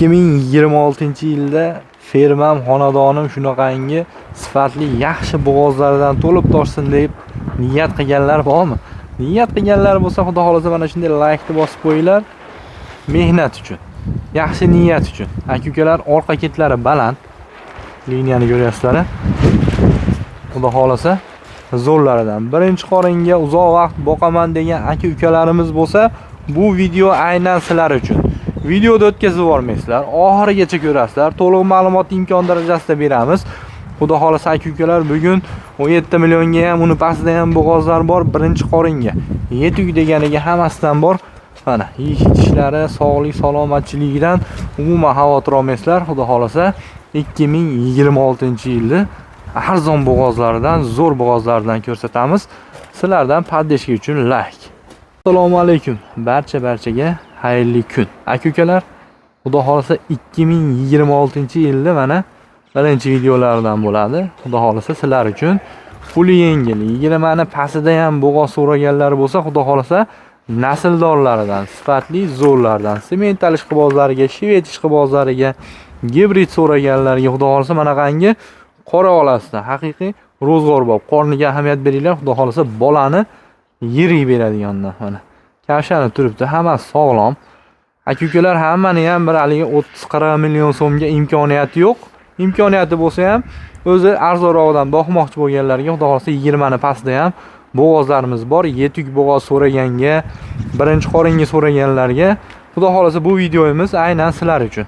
2026-yilda fermam, xonadonim shunaqangi sifatli, yaxshi bo'g'ozlardan to'lib toshsin deb niyat qilganlar bormi? Niyat qilganlar bo'lsa, xudo xolasa mana shunday laykni bosib qo'yinglar. Mehnat uchun, yaxshi niyat uchun. Aka-ukalar, orqa ketlari baland. Liniyani ko'ryapsizlar. Xudo xolasa zo'rlaridan. Birinchi qoringa uzoq vaqt boqaman degan aka-ukalarimiz bo'lsa, bu video aynan sizlar uchun. Videoda o'tkazib yubormaysizlar, oxirigacha ko'rasizlar. To'liq ma'lumot imkon darajasida beramiz. Xudo xolasa aka-ukalar, bugun 17 millionga ham, uni pastida ham bo'g'ozlar bor birinchi qoringa. Yetuk deganiga hammasidan bor. Mana yeyish ichishlari, sog'lik, salomatchiligidan umuman xavotir olmaysizlar. Xudo xolasa 2026-yilda arzon bo'g'ozlaridan, zo'r bo'g'ozlaridan ko'rsatamiz. Sizlardan поддержка uchun like. Assalomu alaykum. Barcha-barchaga xayrli kun. Aka-ukalar, xudo xolasa 2026-yilda mana birinchi videolardan bo'ladi. Xudo xolasa sizlar uchun puli yengil, 20 ni pastida ham bo'g'oz so'raganlar bo'lsa, xudo xolasa nasldorlaridan, sifatli zo'rlardan, semental ishqibozlariga, shved ishqibozlariga, gibrid so'raganlarga xudo xolasa manaqangi qora olasidan haqiqiy ro'zg'or bor. Qorniga ahamiyat beringlar, xudo xolasa bolani yirik beradigandan mana. Kavshanib turibdi, hammasi sog'lom. Aka-ukalar, hammani ham bir haligi 30-40 million so'mga imkoniyati yo'q. Imkoniyati bo'lsa ham o'zi arzonroqdan boqmoqchi bo'lganlarga xudo xolasa 20 ni pastida ham bo'g'ozlarimiz bor. Yetuk bo'g'oz so'raganga, birinchi qoringa so'raganlarga xudo xolasa bu videomiz aynan sizlar uchun.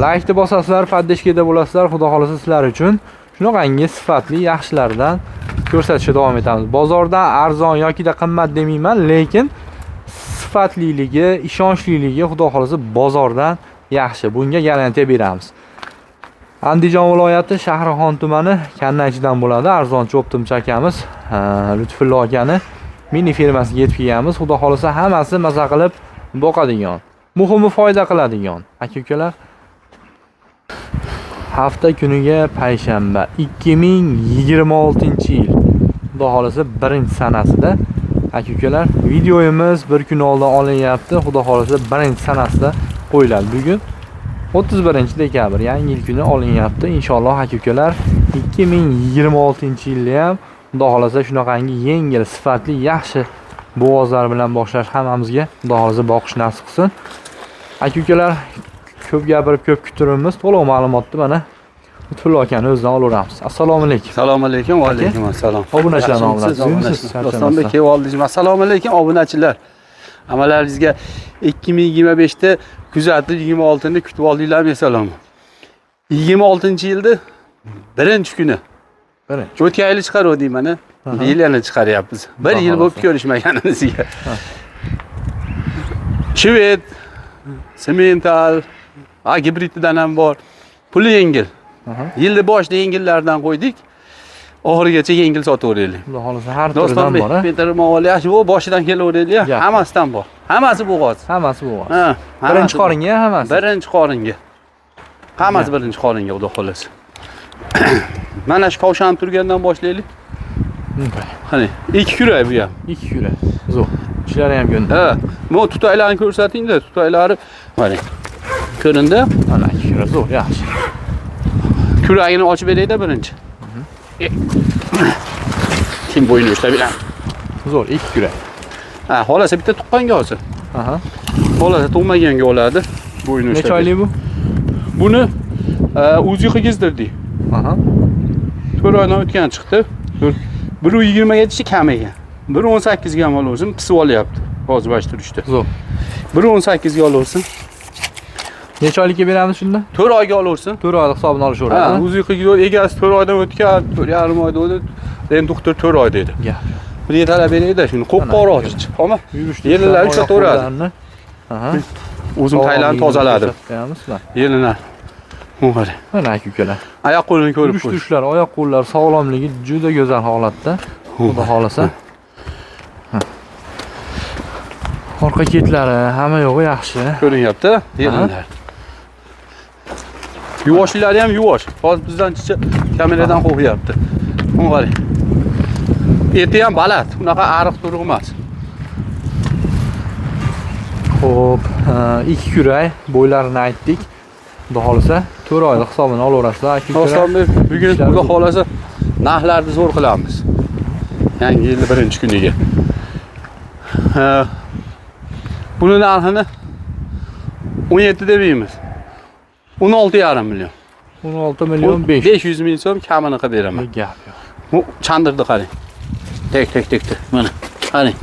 Laykni bosasizlar, поддержка da bo'lasizlar, xudo xolasa sizlar uchun shunaqangi sifatli yaxshilardan ko'rsatishda davom etamiz. Bozordan arzon yokida qimmat demayman, lekin sifatliligi, ishonchliligi xudo xolasa bozordan yaxshi. Bunga garantiya beramiz. Andijon viloyati Shahrixon tumani Kannaychidan bo'ladi. Arzon cho'ptimchi akamiz, Lutfullo akani mini fermasiga yetib kelganmiz. Xudo xolasa hammasi maza qilib boqadigan, muhimi foyda qiladigan. Aka-ukalar, hafta kuniga payshanba 2026-yil. Xudo xolasa birinchi sanasida aka-ukalar, videomiz bir kun oldin olinyapti. Xudo xolasa birinchi sanasida qo'yiladi. Bugun 31 dekabr, yangi yil kuni olinyapti. Inshaalloh aka-ukalar 2026-yilda ham xudo xolasa shunaqangi yengil, sifatli, yaxshi bo'g'ozlar bilan boshlash hammamizga xudo xolasa boqish nasib qilsin. Aka-ukalar, ko'p gapirib ko'p kuttiribmiz. To'liq ma'lumotni mana Lutfullo akani o'zidan olaveramiz. Assalomu alaykum. Assalomu alaykum, va alaykum assalom. Obunachilar nomidan Yaxshimisiz, tuzukmisiz? Dostonbek, kelib oldingizmi? Assalomu alaykum, obunachilar. Hamalaringizga 2025 da kuzatib, 26 ni kutib oldinglarmi, salom. 26-yilda birinchi kuni. Birinchi. O'tgan yili chiqaruvdik mana. Bu yil yana chiqaryapmiz. Bir yil bo'lib ko'rishmaganimizga. Shved, semental, gibrididan ham bor. Puli yengil. Yilni boshida yengillardan qo'ydik. Oxirigacha yengil sotaveraylik. Xudo xolasa har turidan Dostonbek, bor, a? Peter Mavali, shu boshidan kelaveraylik. Gap. Hammasidan bor. Hammasi bo'g'oz. Hammasi bo'g'oz. Ha, Birinchi qoringa hammasi. Birinchi qoringa. Hammasi birinchi qoringa, xudo xolasa. Mana shu kavshanib turgandan boshlaylik. Qani, ikki kurak bu ham. Ikki kurak. Zo'r. Ishlari ham ko'ndi. Ha, bu tutaylarni ko'rsating-da, tutaylari mana. Ko'rindi? Mana ikki kurak zo'r, yaxshi. Kuragini ochib berayda birinchi. Kim bo'yni ushlab beradi? Zo'r, ikki kurak. Ha, xolasa bitta tuqqanga olsin. Aha. Xolasa tug'maganga oladi. Bo'yni ushlab. Necha oylik bu? Buni o'zi qilgizdirdik. Aha. 4 oydan o'tgan chiqdi. 1.20 ga tishi kam ekan. 1.18 ga ham olaversin, pisib olyapti. Hozir mana shu turishda. Zo'r. 1.18 ga olaversin. Necha oylikka beramiz shunda? 4 oyga olaversin. 4 oylik hisobini Ha, olishaveradi. o'zi qilgizib egasi 4 oydan o'tgan, 4,5 oyda o'tdi. Endi doktor 4 oy dedi. Gap. Bir talab berayda shuni qo'pqoroq homa. Yurishdi. Yelinlari ushlataveradi. Aha. O'zim taylarni tozaladim. Qo'yamiz. Yelinlar. Mana. Mana aka-ukalar. Oyoq qo'lini ko'rib Yurish qo'y. tushlar, oyoq qo'llar sog'lomligi juda go'zal holatda. Xudo xolasa. Orqa ketlari hamma yo'g'i yaxshi. Ko'rinyapti, yelinlar. Yuvoshlari ham yuvosh. Hozir bizdan chicha kameradan qo'rqyapti. Buni qarang. Eti ham baland, unaqa ariq turuq emas. Xo'p, ikki kurak bo'ylarini aytdik. Xudo xohlasa 4 oylik hisobini olaverasizlar aka ukalar. Dostonbek, bugun Ishlar Xudo zo'r. xohlasa narxlarni zo'r qilamiz. Yangi yilning birinchi kuniga. Ha, buni narxini 17 demaymiz. 16,5 million. 16 million 5. 500 ming so'm kamini qilib beraman. Gap yo'q. Bu chandirni qarang. Tek tek tek tek. Mana. Qarang.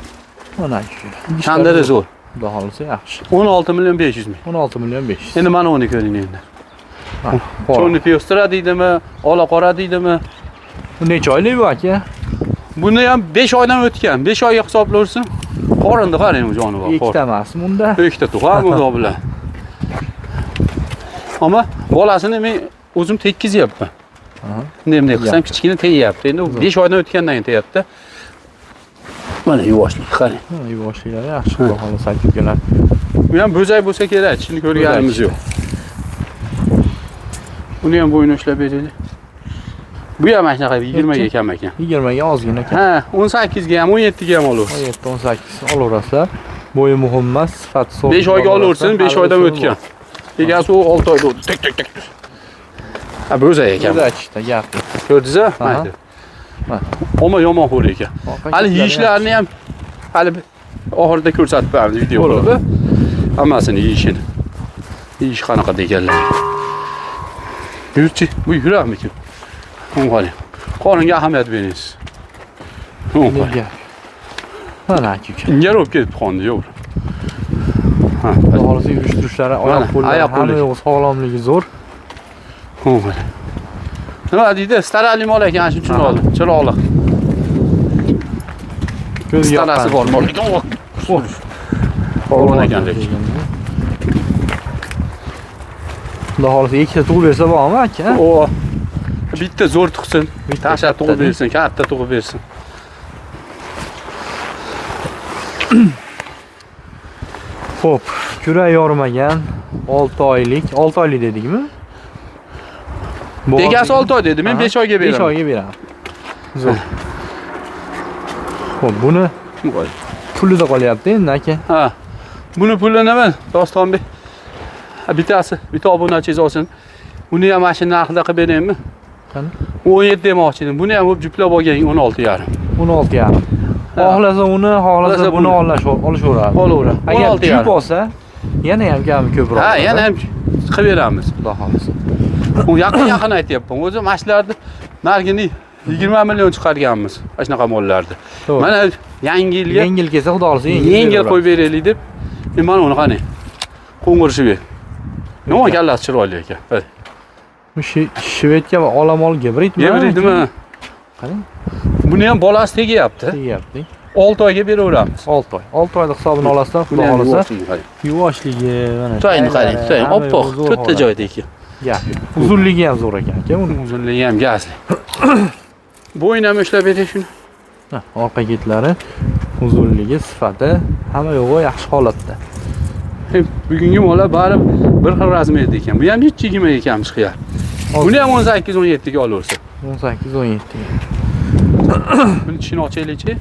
Mana aka ukalar. Chandiri zo'r. Xudo xohlasa yaxshi. 16 million 500 ming. 16 million 500. Endi mana uni ko'ring endi. Ha, qora. Cho'ni piyostra deydimi, ola qora deydimi? Bu necha oylik bu aka? Buni ham 5 oydan o'tgan. 5 oyga hisoblayversin. Qorinni qarang u jonivor. Ikkita emasmi unda? Ikkita tug'an xudo bilan. Ammo bolasini men o'zim tekkizyapman. Aha. Bunday bunday qilsam kichkina tegyapti. Endi u 5 oydan o'tgandan keyin tegyapti. Mana yuvoshlik qarang. Ha, yuvoshliklari yaxshi, xudo xohlasa aka ukalar. Bu ham bo'zak bo'lsa kerak, tishini ko'rganimiz yo'q. Uni ham bo'yni ushlab beraylik. Bu ham mana shunaqa 20 ga kam ekan. 20 ga ozgina kam. Ha, 18 ga ham, 17 ga ham olaversin. 17 18 olaverasizlar. Bo'yi muhim emas, sifati so'z. 5 oyga olaversin, 5 oydan o'tgan. Egasi u 6 oyda o'tdi. Tek tek tek. Ha, bo'zak ekan. Bo'zak gap. yo'q. Ko'rdingiz-a? Aha. Mayli. Mana. Ammo yomon xo'r ekan. Orqa Hali ketlari yeyishlarini ham hali oxirida ko'rsatib beramiz video Bo'ladi. qilib. Hammasini yeyishini. Yeyish qanaqa deganlar. Yurchi, bu yurarmikin? Uni qarang. Qoringa ahamiyat bering. Uni yaxshi. qarang. Gap. Mana aka uka. Ingar bo'lib ketib qondi, yo'q. Ha, Xudo xohlasa yurish turishlari, oyoq Mana, qo'llari, oyoq hamma qo'li. yo'q sog'lomligi zo'r. uni qarang. Nima deydi? Starali mol ekan, shuning uchun Aha. oldim. Chiroqli. Ko'zga Starasi yoqqan. bor mol ekan. Polvon ekan lekin. Xudo xohlasa ikkita tug'ib bersa bormi aka? O. Bitta zo'r tug'sin. Bitta Tashlab katta tug'ib bersin, katta tug'ib bersin. Xo'p, kurak yormagan 6 oylik, 6 oylik dedikmi? Egasi 6 oy dedi, men Aha. 5 oyga 5 beraman. oyga beraman. Zo'r. Xo'p, buni Voy. pulida qolyapti endi aka. Ha. Buni puli nima? Dostonbek. Ha, bittasi, bitta obunachingiz olsin. Uni ham mana shu narxda qilib beraymi? Qani? 17 demoqchi edim. Buni ham o'p juplab olgan 16,5. 16,5. Ha. Xohlasa uni, xohlasa Xohlasa buni buni. olishaveradi. Olaveradi. Agar 16,5. jup olsa, yana ham kami ko'proq. Ha, bo'ladi. yana ham qilib beramiz. Xudo xohlasa. U yaqin yaqin aytyapman. O'zi mana shularni narxini 20 million chiqarganmiz. Mana shunaqa mollarni. To'g'ri. Mana yangi yilga Yengil kelsa xudo xohlasa yengil qo'yib beraylik deb. E, mana uni qarang. Qo'ng'ir shived. Yomon kallasi chiroyli ekan. Hadi. Bu shvedga va olamol gibridmi? Gibridmi? Qarang, Buni ham bolasi tegyapti. tegyapti. 6 oyga beraveramiz. 6 oy. 6 oylik hisobini olasizlar, xudo Buni ham xohlasa. yuvoshini qarang. Yuvoshligi mana. Tutayni qarang, tutayni. hamma Oppoq, yo'q zo'r to'rtta holat. joyda ekan. Gap yo'q. Uzunligi ham zo'r ekan aka uni. Uzunligi ham gazli. Bo'yni ham ushlab beray shuni. Ha, orqa ketlari, uzunligi, sifati hamma yo'g'i yaxshi holatda. Bugungi mollar bari bir xil razmerda ekan. Bu ham necha 20 ga kam chiqyapti. Buni ham 18-17 ga olaversa. 18 17 Buni tishini ochaylikchi.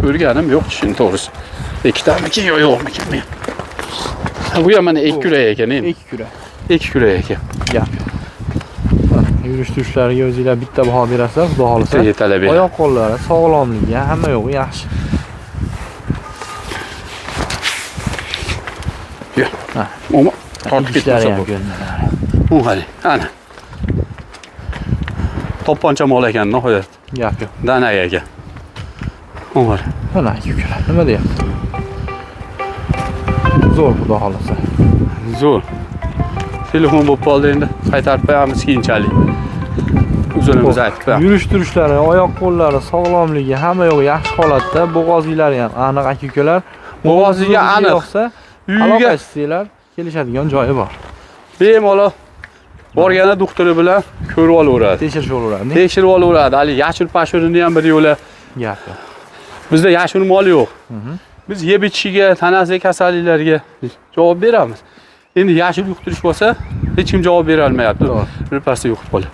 Ko'rganim yo'q tishini to'g'risi. Ikkitamikin yo yo'qmikin bu ham. Ha, bu ham mana ikki kurak ekan endi. 2 kurak. Ikki kurak ekan. Gap yo'q. Mana, yurish turishlariga o'zinglar bitta baho berasizlar, xudo xohlasa. Bitta yetalab beradi. Oyoq qo'llari, sog'lomligi, hamma yo'g'i yaxshi. Oma tortib Idishlari ketmasa ham bu. ko'rinadi. U qarang. Ana. To'pponcha mol ekan nihoyat. Gap yo'q. Dana ekan. U qarang. Mana aka ukalar, nima deyapti? Zo'r xudo xohlasa. Zo'r. Telefon bo'lib qoldi endi. Qaytarib qo'yamiz keyinchalik. Uzunimizni aytib qo'yamiz. Yurish turishlari, oyoq qo'llari, sog'lomligi hamma yo'g'i yaxshi holatda. Bo'g'ozliklari ham aniq aka ukalar. Bo'g'ozligi aniq. Yo'qsa, Uyiga aloqa qilsanglar, kelishadigan joyi bor. bemalol borganda doktori bilan ko'rib olaveradi. Tekshirish olaveradi. Tekshirib olaveradi. Hali yashil pashurini ham bir yo'la. Gap yo'q. Bizda yashil mol yo'q. Biz yeb ichishiga, tanasiga kasalliklarga javob beramiz. Endi yashil yuqtirish bo'lsa, hech kim javob bera olmayapti. To'g'ri. Birpasda yuqib qoladi.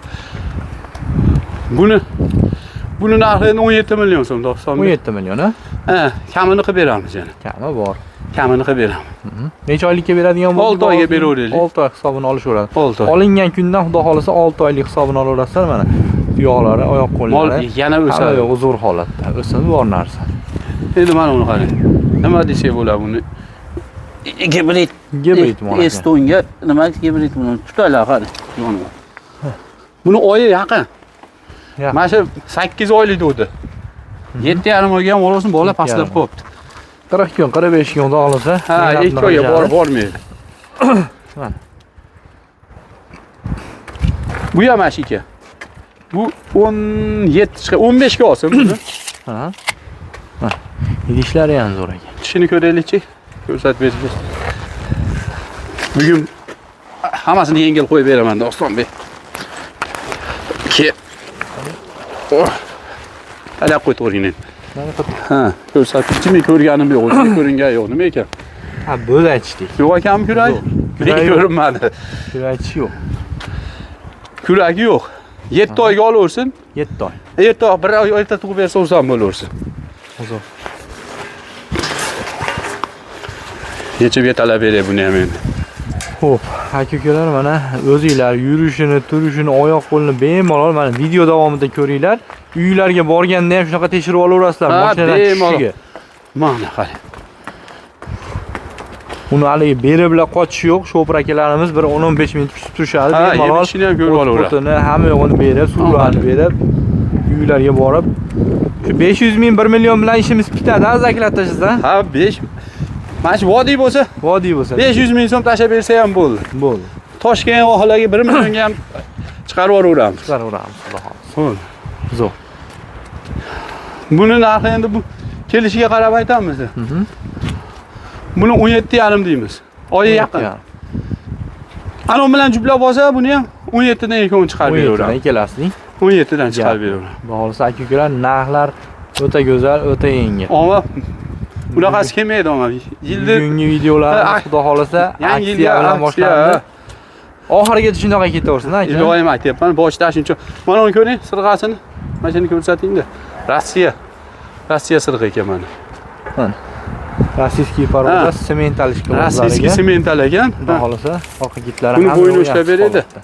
Buni narxi endi 17 million so'm, Dostonbek. 17 million, ha? Ha, kamini qilib beramiz yana. Kami bor. Kamini qilib beraman. Necha oylikka beradigan bo'ldik? 6 oyga beraveraylik. 6 oy hisobini olishaveradi. 6 oy. Olingan kundan xudo xolasa 6 oylik hisobini olaverasizlar mana. Tuyoqlari, oyoq Mol qo'llari yana hamma o'sadi. yo'g'i zo'r holatda. O'sadi bor narsa. Endi mana uni qarang. Nima desak bo'ladi buni? Gibrid. Gibrid mol ekan. Estonga nima gibrid buni tutaylar qarang. Jonivor. Buni oyi yaqin. Yaqin. Mana shu 8 oylik degdi. 7,5 oyga ham olaversin, bola pastlab 7,5. qo'yibdi. 40 kun, 45 kun xudo xolasa. Ha, mehnatni 2 oyga qilishadi. borib bormaydi. Mana. Bu ham mana shu ekan. Bu 17 chiqa, 15 ga olsin buni. Ha. Ha. Idishlari ham zo'r ekan. Tishini ko'raylikchi. Ko'rsatib berib. Bugun hammasini yengil qo'yib beraman Dostonbek. Ke. Oh. Talab qo'y to'g'ringni. Mana qilib. Ha, ko'rsatib, men ko'rganim yo'q, o'zim ko'ringan yo'q, nima ekan? Ha, bo'z aytishdik. Yo'q ekanmi kurak? Yo'q. Kurak Kuragi yo'q. ko'rinmadi. Kuraychish yo'q. Kuragi yo'q. 7 oyga olaversin. 7 oy. 7 oy, bir oy erta tug'ib bersa o'zam bo'laversin. Zo'r. Yechib yetalab beray buni ham endi. Xo'p, aka-ukalar mana o'zinglar yurishini, turishini, oyoq qo'lini bemalol mana video davomida ko'ringlar. Uylarga borganda ham shunaqa tekshirib olaverasizlar Ha, mashinadan bemalol. tushishiga. Mana qarang. Uni haligi beriblar qochish yo'q. Shopir akalarimiz bir 10-15 minut kutib turishadi. Ha, Bemalol yeb ichishini ham ko'rib olaveradi. O'tini, hamma yo'g'ini berib, suvlarni berib, uylarga borib shu 500 ming 1 million bilan ishimiz bitadi, ha, zaklab tashlasa. Ha, 5. Mana shu vodiy bo'lsa Vodiy bo'lsa. 500 ming so'm tashlab bersa ham bo'ldi. Bo'ldi. Toshkent ohilarga 1 millionga ham chiqarib yuboraveramiz. Chiqaraveramiz, xudo xohlasa. Bo'ldi. Zo'r. Buni narxi endi bu kelishiga qarab aytamiz. Buni 17,5 deymiz. Oyi yaqin. Anon bilan jublab olsa buni ham 17 dan ikkovini chiqarib 17 dan beraveramiz. ikkalasining. 17 dan chiqarib beraveramiz. Xudo xohlasa aka-ukalar narxlar o'ta go'zal, o'ta yengil. Omma bunaqasi kelmaydi omma. Yilda Bugungi videolarimiz Ha, xudo xohlasa yangi aksiya yilga bilan aksiya. boshlandi. Oxirigacha shunaqa ketaversin aka. Iloyim aytyapman, boshida shuncha. Mana uni ko'ring, sirg'asini. Mana shuni ko'rsatingda. Rossiya. Rossiya sirg'i ekan mana. Rossiyskiy paroda sementalishka Rossiyskiy semental ekan. Xudo xohlasa orqa gitlari Buni hamma bo'yni yo'q ushlab yaxshi beradi. holatda.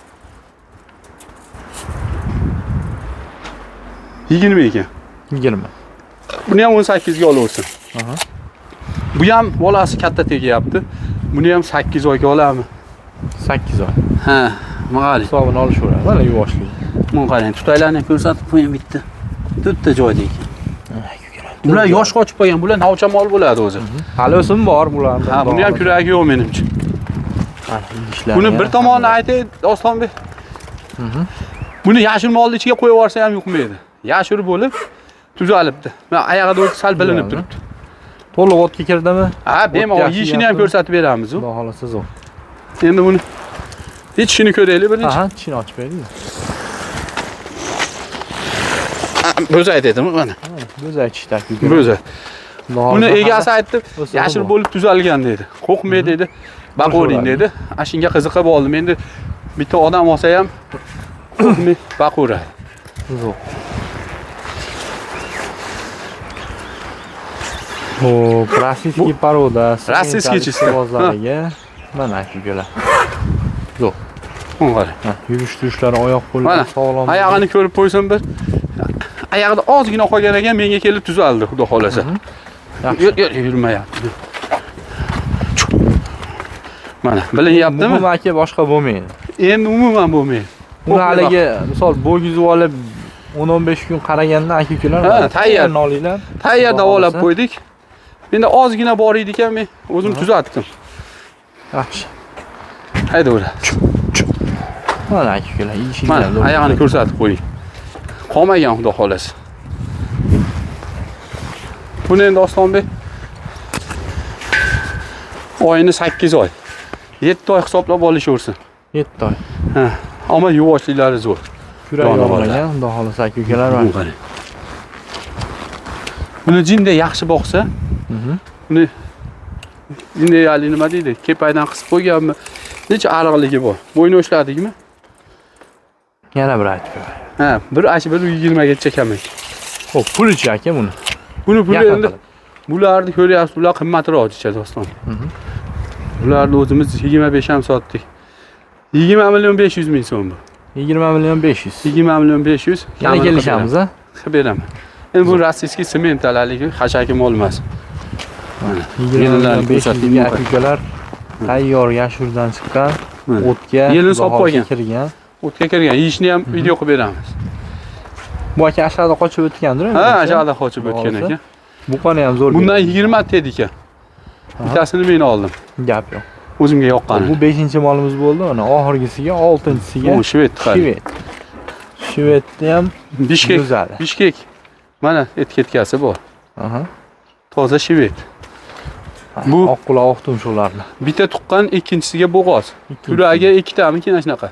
20 ekan. 20. Buni ham 18 ga olaversin. Aha. Bu ham bolasi katta tegyapti. Buni ham 8 oyga olami? 8 oy. Ha, maqali. Hisobini olishaveradi. Mana yuvoshlik. Buni qarang, tutaylarni ham ko'rsatib qo'ying bitta. To'rtta joyda ekan. Bular yosh qochib qolgan, bular novcha mol bo'ladi o'zi. Hali o'sim bor bularda. Ha, buni ham kuragi yo'q menimcha. Mana idishlari Buni ham bir tomonini hamma. aytay, Ostonbek. Buni yashil molni ichiga qo'yib yuborsa ham yuqmaydi. Yashil bo'lib tuzalibdi. Mana oyog'ida o'zi sal bilinib Tuzaldi. turibdi. To'liq o'tga kirdimi? Ha, bemalol yaxshi yeyishini ham gapmi? ko'rsatib beramiz u. Xudo xohlasa zo'r. Endi buni ichishini ko'raylik birinchi. Aha, tishini ochib bering. Bo'za aytadimi mana? Bo'z aytishdi. Bo'za. Buni egasi aytdi, O'sadi yashil bu. bo'lib tuzalgan dedi. Qo'rqmay dedi. Baqavering Qo'rqaveradi. dedi. Ana shunga qiziqib oldim. Endi bitta odam olsa ham qo'rqmay baqaveradi. Zo'r. Xo'p, rossiyskiy paroda, Rossiyskiy чисто. Ovozlariga mana shu go'la. Zo'r. Buni qarang. Ha, yurish turishlari, oyoq qo'llari Mana sog'lom. oyog'ini ko'rib qo'ysin bir. Oyog'ida ozgina qolgan ekan, menga kelib tuzaldi, xudo xolasa. Yaxshi. Yur, yur, yurmayapti. Mana, bilinyaptimi? Muhim aka boshqa bo'lmaydi. Endi umuman bo'lmaydi. Uni haligi misol bo'gizib olib 10-15 kun qaraganda aka ukalar Ha, mana tayyor. nolinglar. Tayyor Xudo davolab xohlasa. qo'ydik. Endi ozgina bor edi ekan, men o'zim tuzatdim. Yaxshi. Haydaver. Mana aka ukalar ishinglar. Mana oyog'ini ko'rsatib qo'ying. Qolmagan xudo xolasa. Buni endi Ostonbek oyini 8 oy. 7 oy hisoblab olishaversin. 7 oy. Ha, ammo yuvoshliklari zo'r. Kurak Jonivorlar. yormagan, xudo xohlasa aka ukalar Buni mana. qarang. Buni jinday yaxshi boqsa, buni jinday hali nima deydi? Kepaydan qisib qo'yganmi? Necha ariqligi bor. Bo'yni ushladikmi? Yana bir aytib qo'yay. Ha, bir ash bir 20 gacha kam ekan. Xo'p, pul ichi aka buni. Buni puli Yaqin endi qilib. Bularni ko'ryapsiz, bular qimmatroq jicha doston. Bularni o'zimiz 25 ham sotdik. 20 million 500 ming so'm bu. 20 million 500. 20 million 500. Yana kelishamiz a? Qilib beraman. Endi bu rossiyskiy sementalalik hashaki mol emas. Mana. 20 million Yelinlarni 500 ko'rsating. ga aka-ukalar tayyor yashurdan chiqqan, Mana. o'tga Yelin solib bahosi qo'ygan. kirgan. O'tga kirgan. Yeyishni ham video qilib beramiz. Bu aka aşağıda qochib o'tgandir. Ha, aşağıda qochib o'tgan ekan. Buqani ham zo'r. Bundan beradi. 20 ta ekan. Aha. Bittasini men oldim. Gap yo'q. O'zimga yoqqani. Bu 5-molimiz bo'ldi. Mana oxirgisiga, 6-siga Bu shved qani. Shved. Shvedni ham Bishkek. go'zali. Bishkek. Mana etiketkasi bor. Aha. Toza shved. Bu Oq quloq oq tumshuqlarni. bitta tuqqan, ikkinchisiga bo'g'oz. Yuragiga ikkitami keyin shunaqa.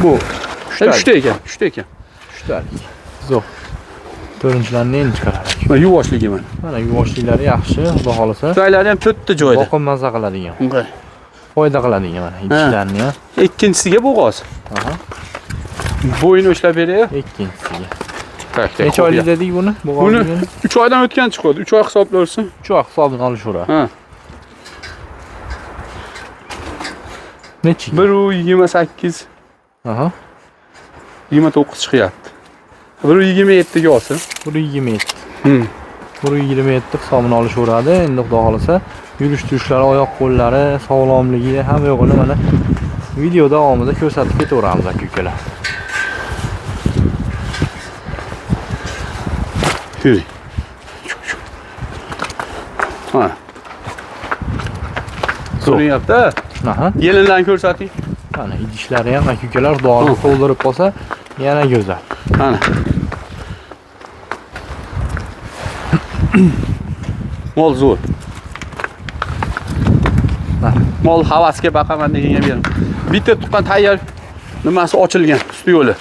Bu Uchta ekan, uchta ekan. Uchtalik. Zo'r. To'rtinchilarni endi chiqaradi. Mana yuvoshligi mana. Mana yuvoshliklari yaxshi, xudo xolasa. Joylari ham to'rtta joyda. Boqib maza qiladigan, Bunga. foyda qiladigan mana idishlarni ham. Ikkinchisiga bo'g'oz. Aha. Bo'yini ushlab beray. Ikkinchisiga. Tak, tak. Necha oylik dedik buni? Buni 3 oydan o'tgan chiqadi. 3 oy hisoblarsin. 3 oy hisobini olishaveradi. Ha. Nechi? 1.28 Aha. 29 chiqyapti. 1.27 ga olsin. 1.27. Hmm. 1.27 hisobini olishaveradi. Endi xudo xolasa yurish turishlari, oyoq qo'llari, sog'lomligi hamma yo'g'ini mana video davomida ko'rsatib ketaveramiz aka ukalar. Yürü. Ha. Ko'rinyapti. Aha. Yelinlarni ko'rsating. Mana idishlari ham aka ukalar xudo to'ldirib qolsa yana go'zal. Mana. Mol zo'r. Mol havasga baqaman deganga berim. Bitta tuqqan tayyor nimasi ochilgan, suti yo'li.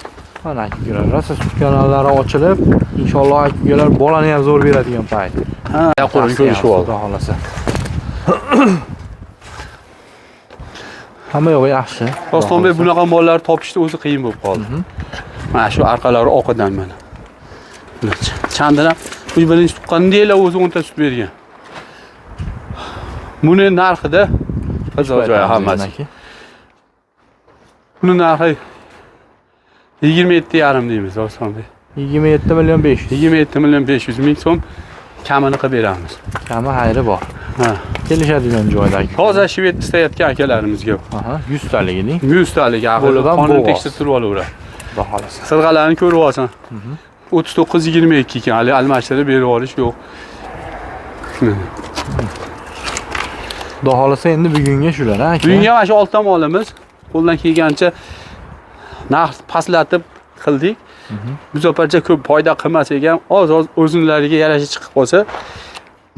Mana aka ukalar rosa sut kanallari ochilib, inshaalloh aka ukalar bolani ham zo'r beradigan payt. Ha, qo'lini ko'rishib oldi. Xudo xolasa. Hamma yo'g'i yaxshi. Ostonbek bunaqa mollarni topishni o'zi qiyin bo'lib qoldi. Mana shu arqalari oqidan mana. Chandiram bu birinchi tuqqanda o'zi 10 ta sut bergan. Buni narxida qiziq joyi hammasi. Buni narxi 27,5 deymiz Ostonbek. 27 million 500. 27 million 500 ming so'm kamini qilib beramiz. Kami xayri bor. Ha. Kelishadigan joyda. Toza shved istayotgan akalarimizga. Aha, 100 taligining 100 talik Bo'lib ham qonun bo'g'oz. tekshirtirib olaveradi. xudo xolasa. Sirg'alarni ko'rib olsan. 39-22 ekan, hali almashtirib berib olish yo'q. Xudo xolasa endi bugunga shular ha aka. Bugunga mana shu 6 ta molimiz qo'ldan kelgancha narx pastlatib qildik. Bu safarcha ko'p foyda qilmasak ham oz-oz o'zinlariga yarasha chiqib qolsa,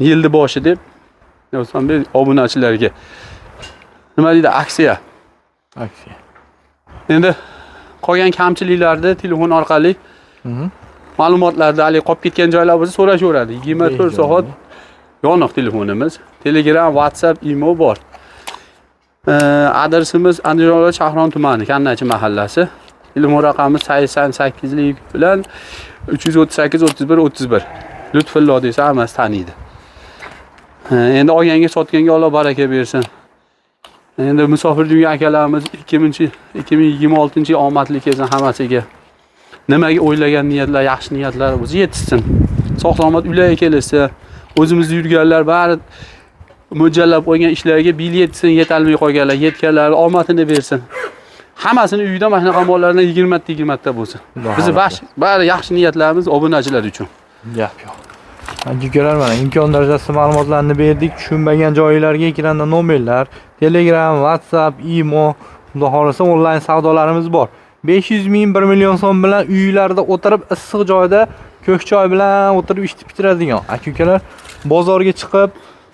yilni boshi deb Ostonbek obunachilarga nima deydi, aksiya. Aksiya. Endi qolgan kamchiliklarni telefon orqali ma'lumotlarda hali qolib ketgan joylar bo'lsa so'rashaveradi. 24 soat yoniq telefonimiz. Telegram, WhatsApp, Imo bor. Adresimiz Andijon viloyati Shahron tumani, Kannachi mahallasi. Telefon raqamimiz 88 bilan 338 31 31. Lutfullo desa hammasi taniydi. Endi olganga sotganga Alloh baraka bersin. Endi musofir dunyo akalarimiz 2026-yil omadli kelsin hammasiga. Nimaga o'ylagan niyatlar, yaxshi niyatlar bo'lsa yetishsin. Sog' salomat uylarga kelishsa, o'zimizda yurganlar bari mo'ljallab qo'ygan ishlarga bil yetsin, yetalmay qolganlar, yetganlar omadini bersin. Hammasini uyida mana shunaqa mollardan 20 ta 20 ta bo'lsin. Bizi bari yaxshi niyatlarimiz obunachilar uchun. Gap yo'q. Aka-ukalar mana imkon darajasida ma'lumotlarni berdik. Tushunmagan joylarga ekranda nomerlar, Telegram, WhatsApp, Imo, xudo xolasa onlayn savdolarimiz bor. 500 ming 1 million so'm bilan uylarda o'tirib issiq joyda ko'k choy bilan o'tirib ishni bitiradigan. Aka-ukalar bozorga chiqib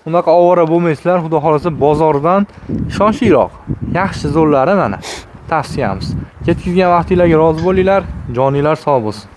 unaqa ovora bo'lmaysizlar. Xudo xolasa bozordan ishonchliroq, yaxshi zo'rlari mana tavsiyamiz. Ketkizgan vaqtinglarga rozi bo'linglar, joninglar sog' bo'lsin.